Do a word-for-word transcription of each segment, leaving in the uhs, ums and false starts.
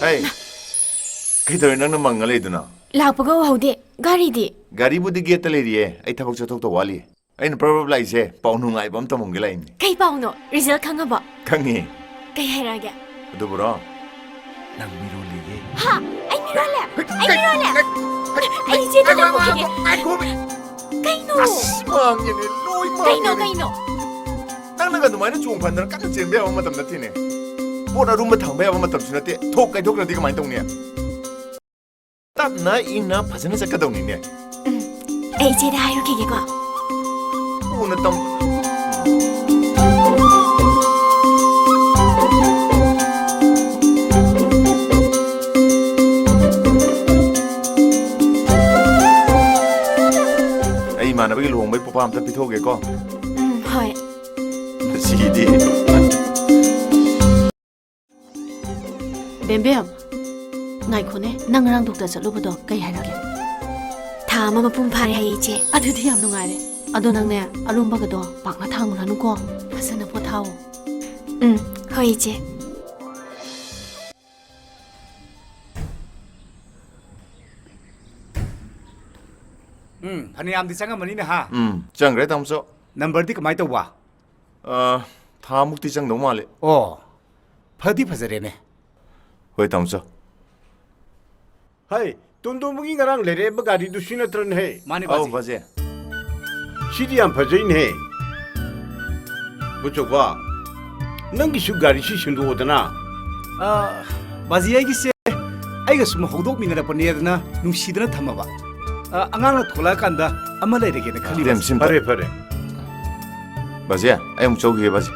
ꯍꯩ, ꯀꯩꯗꯧꯔꯦ ꯅꯪꯅ ꯃꯪꯉ ꯂꯩꯗꯨꯅ? ꯂꯥꯛꯄꯒ ꯎꯍꯧꯗꯦ꯫ ꯒꯥꯔꯤꯗꯤ? ꯒꯥꯔꯤꯕꯨꯗꯤ ꯒꯦꯠꯇ ꯂꯩꯔꯤꯌꯦ, ꯑꯩ ꯊꯕꯛ ꯆꯠꯊꯣꯛꯇꯧ ꯋꯥꯠꯂꯤ꯫ ꯑꯩꯅ ꯄ꯭ꯔꯞ ꯄ꯭ꯔꯞ ꯂꯥꯛꯏꯁꯦ ꯄꯥꯎ ꯅꯨꯡꯉꯥꯏꯕ ꯑꯃ ꯇꯝꯃꯝꯒꯦ ꯂꯥꯛꯏꯅꯦ꯫ ꯀꯩ ꯄꯥꯎꯅꯣ? ꯔꯤꯖꯜ ꯈꯪꯉꯕꯣ? ꯈꯪꯉꯦ꯫ ꯀꯩ ꯍꯥꯏꯔꯛꯑꯒꯦ? ꯑꯗꯨꯕꯨꯔꯣ? ꯅꯪ ꯃꯤꯔꯣꯜꯂꯦꯌꯦ꯫ ꯍꯥ? ꯑꯩ ꯃꯤꯔꯣꯜꯂꯦ? ꯑꯩ ꯃꯤꯔꯣꯜꯂꯦ? ꯑꯩ ꯏꯆꯦꯗ ꯉꯥꯏꯈꯣ, ꯉꯥꯏꯈꯣ, ꯉꯥꯏꯈꯣ꯫ ꯀꯩꯅꯣ? ꯑꯁ, ꯃꯥꯡꯉꯦꯅꯦ, ꯂꯣꯏ ꯃꯥꯡꯉꯦꯅꯦ꯫ ꯀꯩꯅꯣ, ꯀꯩꯅꯣ? ꯅꯪꯅꯒ ꯑꯗꯨꯃꯥꯏꯅ ꯆꯣꯡ ꯐꯟꯗꯅ ꯀꯟꯅ ꯆꯦꯟꯕ ꯌꯥꯕ ꯃꯇꯝ ꯅꯠꯇꯦꯅꯦ꯫ ꯄꯣꯠ ꯑꯔꯨꯝꯕ ꯊꯥꯡꯕ ꯌꯥꯕ ꯃꯇꯝꯁꯨ ꯅꯠꯇꯦ꯫ ꯊꯣꯛ ꯀꯥꯏꯊꯣꯛꯈ꯭ꯔꯗꯤ ꯀꯃꯥꯏꯅ ꯇꯧꯅꯤ? ꯇꯞꯅ ꯏꯪꯅ ꯐꯖꯅ ꯆꯠꯀꯗꯧꯅꯤꯅꯦ꯫ ꯎꯝ, ꯑꯩ ꯏꯆꯦꯗ ꯍꯥꯏꯔꯨꯈꯤꯒꯦꯀꯣ꯫ ꯀꯣꯟꯅ ꯇꯝ- ꯑꯩ ꯏꯃꯥꯟꯅꯕꯒꯤ ꯂꯨꯍꯣꯡꯕꯒꯤ ꯄꯣꯄꯥ ꯑꯝꯇ ꯄꯤꯊꯣꯛꯑꯒꯦꯀꯣ꯫ ꯎꯝ, ꯍꯣꯏ꯫ ꯃꯁꯤꯗꯤ꯫ ꯕꯦꯝꯕꯦꯝ, ꯉꯥꯏꯈꯣꯅꯦ, ꯅꯪ ꯉꯔꯥꯡ ꯗꯣꯛꯇꯔ ꯆꯠꯂꯨꯕꯗꯣ ꯀꯩ ꯍꯥꯏꯔꯛꯀꯦ? ꯊꯥ ꯑꯃ ꯃꯄꯨꯡ ꯐꯥꯔꯦ ꯍꯥꯏꯌꯦ, ꯏꯆꯦ꯫ ꯑꯗꯨꯗꯤ ꯌꯥꯝ ꯅꯨꯡꯉꯥꯏꯔꯦ꯫ ꯑꯗꯣ ꯅꯪꯅꯦ, ꯑꯔꯨꯝꯕꯒꯗꯣ ꯄꯥꯛꯅ ꯊꯥꯡꯉꯨꯔꯅꯨꯀꯣ, ꯐꯖꯅ ꯄꯣꯊꯥꯑꯣ꯫ ꯎꯝ, ꯍꯣꯏ, ꯏꯆꯦ꯫ ꯎꯝ, ꯐꯅꯌꯥꯝꯗꯤ ꯆꯪꯉꯝꯃꯅꯤꯅꯦ, ꯍꯥ? ꯎꯝ, ꯆꯪꯈ꯭ꯔꯦ, ꯇꯥꯃꯣꯆꯧ꯫ ꯅꯝꯕꯔꯗꯤ ꯀꯃꯥꯏ ꯇꯧꯕ? ꯑ, ꯊꯥꯃꯨꯛꯇꯤ ꯆꯪꯗꯧ ꯃꯥꯜꯂꯦ꯫ ꯑꯣ, ꯐꯗꯤ ꯐꯖꯔꯦꯅꯦ꯫ ꯍꯣꯏ, ꯇꯥꯃꯣꯆꯧ꯫ ꯍꯩ, ꯇꯣꯟꯗꯣꯝꯕꯒꯤ ꯉꯔꯥꯡ ꯂꯩꯔꯛꯏꯕ ꯒꯥꯔꯤꯗꯨ ꯁꯤ ꯅꯠꯇ꯭ꯔꯅꯦꯍꯦ? ꯃꯥꯅꯤ, ꯑꯧ, ꯕꯥꯖꯤ꯫ ꯕꯥꯖꯤ꯫ ꯁꯤꯗꯤ ꯌꯥꯝ ꯐꯖꯩꯅꯦꯍꯦ꯫ ꯕꯨꯆꯧꯕ, ꯅꯪꯒꯤꯁꯨ ꯒꯥꯔꯤꯁꯤ ꯁꯤꯟꯗꯣꯛꯑꯣꯗꯅ꯫ ꯑ, ꯕꯥꯖꯤ, ꯑꯩꯒꯤꯁꯦ ꯑꯩꯒ ꯁꯨꯝ ꯍꯧꯗꯣꯛꯃꯤꯟꯅꯔꯛꯄꯅꯦꯗꯅ ꯅꯨꯡꯁꯤꯗꯅ ꯊꯝꯃꯕ꯫ ꯑ, ꯑꯉꯥꯡꯅ ꯊꯣꯛꯂꯛꯑꯀꯥꯟꯗ ꯑꯃ ꯂꯩꯔꯒꯦꯅ ꯈꯜꯂꯤꯕ꯫ ꯏꯕꯦꯝ, ꯁꯤꯝꯇ꯫ ꯐꯔꯦ, ꯐꯔꯦ꯫ ꯕꯥꯖꯤ, ꯑꯩ ꯑꯃꯨꯛ ꯆꯧꯈꯤꯒꯦ, ꯕꯥꯖꯤ꯫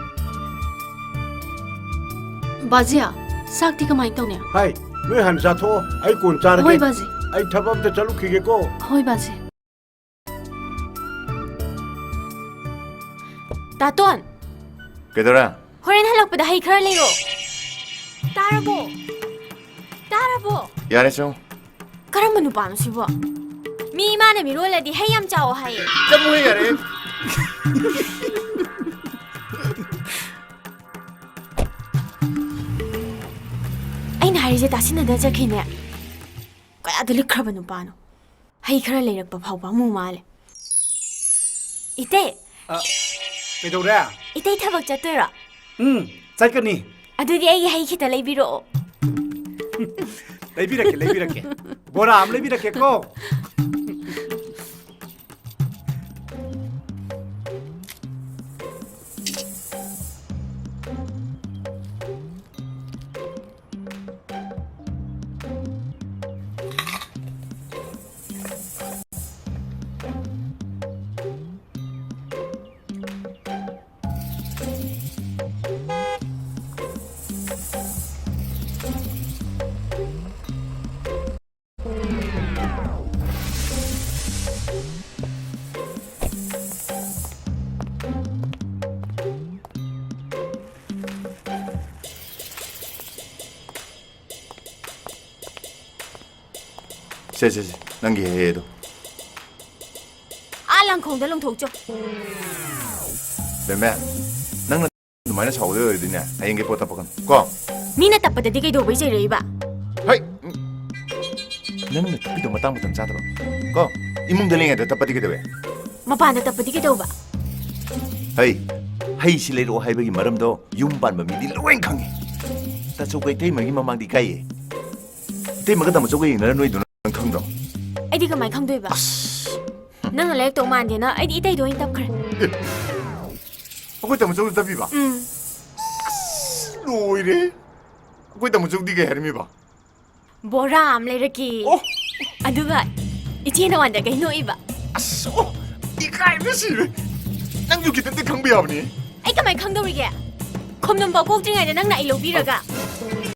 ꯕꯥꯖꯤ, ꯆꯥꯛꯇꯤ ꯀꯃꯥꯏ ꯇꯧꯅꯤ? ꯍꯥꯏ, ꯅꯣꯏ ꯍꯥꯟꯅ ꯆꯥꯊꯣꯛꯑꯣ, ꯑꯩ ꯀꯣꯟ ꯆꯥꯔꯒꯦ꯫ ꯍꯣꯏ, ꯕꯥꯖꯤ꯫ ꯑꯩ ꯊꯕꯛ ꯑꯝꯇ ꯆꯠꯂꯨꯈꯤꯒꯦꯀꯣ꯫ ꯍꯣꯏ, ꯕꯥꯖꯤ꯫ ꯇꯥꯇꯣꯟ! ꯀꯩꯗꯧꯔꯦ? ꯍꯣꯔꯦꯟ ꯍꯜꯂꯛꯄꯗ ꯍꯩ ꯈꯔ ꯂꯩꯔꯣ꯫ ꯇꯥꯔꯕꯣ? ꯇꯥꯔꯕꯣ? ꯌꯥꯔꯦ, ꯆꯪꯉꯣ꯫ ꯀꯔꯝꯕ ꯅꯨꯄꯥꯅꯣ ꯁꯤꯕꯣ? ꯃꯤ ꯏꯃꯥꯅ ꯃꯤꯔꯣꯜꯂꯗꯤ ꯍꯩ ꯌꯥꯝ ꯆꯥꯎꯑꯣ ꯍꯥꯏꯌꯦ꯫ ꯆꯪꯉꯨꯍꯦ, ꯌꯥꯔꯦ꯫ ꯑꯩꯅ ꯑꯩꯁꯦ ꯇꯥꯁꯤꯟꯅꯗ ꯆꯠꯈꯤꯅꯦ꯫ ꯀꯌꯥꯗ ꯂꯤꯛꯈ꯭ꯔꯕ ꯅꯨꯄꯥꯅꯣ? ꯍꯩ ꯈꯔ ꯂꯩꯔꯛꯄ ꯐꯥꯎꯕ ꯑꯃꯨ ꯃꯥꯜꯂꯦ꯫ ꯏꯇꯩ! ꯑ, ꯀꯩꯗꯧꯔꯦ? ꯏꯇꯩ ꯊꯕꯛ ꯆꯠꯇꯣꯏꯔꯣ? ꯎꯝ, ꯆꯠꯀꯅꯤ꯫ ꯑꯗꯨꯗꯤ ꯑꯩꯒꯤ ꯍꯩ ꯈꯤꯇ ꯂꯩꯕꯤꯔꯛꯑꯣ꯫ ꯂꯩꯕꯤꯔꯛꯀꯦ, ꯂꯩꯕꯤꯔꯛꯀꯦ꯫ ꯕꯣꯔꯥ ꯑꯃ ꯂꯩꯕꯤꯔꯛꯀꯦꯀꯣ꯫ ꯁꯦ, ꯁꯦ, ꯁꯦ, ꯅꯪꯒꯤ ꯍꯦ ꯍꯦꯗꯣ꯫ ꯑꯥ ꯂꯪꯈꯣꯡꯗ ꯂꯪꯊꯣꯛꯆꯣ꯫ ꯕꯦꯝꯕꯦ, ꯅꯪꯅ ꯑꯗꯨꯃꯥꯏꯅ ꯁꯥꯎꯒꯗꯣꯏ ꯑꯣꯏꯔꯗꯤꯅꯦ, ꯍꯌꯦꯡꯒꯤ ꯄꯣꯠ ꯇꯞꯄꯛꯀꯅꯨ, ꯀꯣ? ꯃꯤꯅ ꯇꯞꯄꯗꯗꯤ ꯀꯩꯗꯧꯕꯩ ꯆꯩꯔꯛꯏꯕ? ꯍꯩ! ꯎꯝ꯫ ꯅꯪꯅ ꯇꯞꯄꯤꯗꯣ ꯃꯇꯥꯡ ꯃꯇꯝ ꯆꯥꯗꯕ, ꯀꯣ? ꯏꯃꯨꯡꯗ ꯂꯩꯉꯩꯗ ꯇꯞꯄꯗꯤ ꯀꯩꯗꯧꯋꯦ? ꯃꯄꯥꯟꯗ ꯇꯞꯄꯗꯤ ꯀꯩꯗꯧꯕ? ꯍꯩ! ꯍꯩꯁꯤ ꯂꯩꯔꯛꯑꯣ ꯍꯥꯏꯕꯒꯤ ꯃꯔꯝꯗꯣ ꯌꯨꯝ ꯄꯥꯟꯕ ꯃꯤꯗꯤ ꯂꯣꯏ ꯈꯪꯉꯤ꯫ ꯇꯥꯆꯧꯒ ꯏꯇꯩꯃꯒꯤ ꯃꯃꯥꯡꯗ ꯏꯀꯥꯏꯌꯦ꯫ ꯏꯇꯩꯃꯒ ꯇꯥꯃꯣꯆꯧꯒ ꯌꯦꯡꯅꯔ ꯅꯣꯏꯗꯨꯅ ꯅꯪ ꯈꯪꯗ꯭ꯔꯣ? ꯑꯩꯗꯤ ꯀꯃꯥꯏ ꯈꯪꯗꯣꯏꯕ? ꯑꯁ! ꯅꯪꯅ ꯂꯩꯔꯛꯇꯧ ꯃꯥꯟꯗꯦꯅ ꯑꯩꯗꯤ ꯏꯇꯩꯗ ꯑꯣꯏꯅ ꯇꯞꯈ꯭ꯔꯦ꯫ ꯑꯦ! ꯑꯩꯈꯣꯏ ꯇꯥꯃꯣꯆꯧꯗ ꯇꯞꯄꯤꯕ? ꯎꯝ꯫ ꯑꯁ! ꯂꯣꯏꯔꯦ! ꯑꯩꯈꯣꯏ ꯇꯥꯃꯣꯆꯧꯗꯤ ꯀꯩ ꯍꯥꯏꯔꯝꯃꯤꯕ? ꯕꯣꯔꯥ ꯑꯃ ꯂꯩꯔꯛꯀꯦ꯫ ꯑꯣ! ꯑꯗꯨꯒ ꯏꯆꯦ ꯅꯋꯥꯟꯗ ꯀꯩ ꯅꯣꯛꯏꯕ? ꯑꯁ! ꯑꯣ! ꯏꯀꯥꯏꯕꯅ ꯁꯤꯔꯦ! ꯅꯪꯁꯨ ꯈꯤꯇꯪꯗꯤ ꯈꯪꯕ ꯌꯥꯕꯅꯤ꯫ ꯑꯩ ꯀꯃꯥꯏ ꯈꯪꯗꯧꯔꯤꯒꯦ? ꯈꯣꯝꯅꯝꯕ ꯀꯣꯛꯇ꯭ꯔꯤꯉꯩꯗ ꯅꯪꯅ ꯑꯩ ꯂꯧꯕꯤꯔꯒ꯫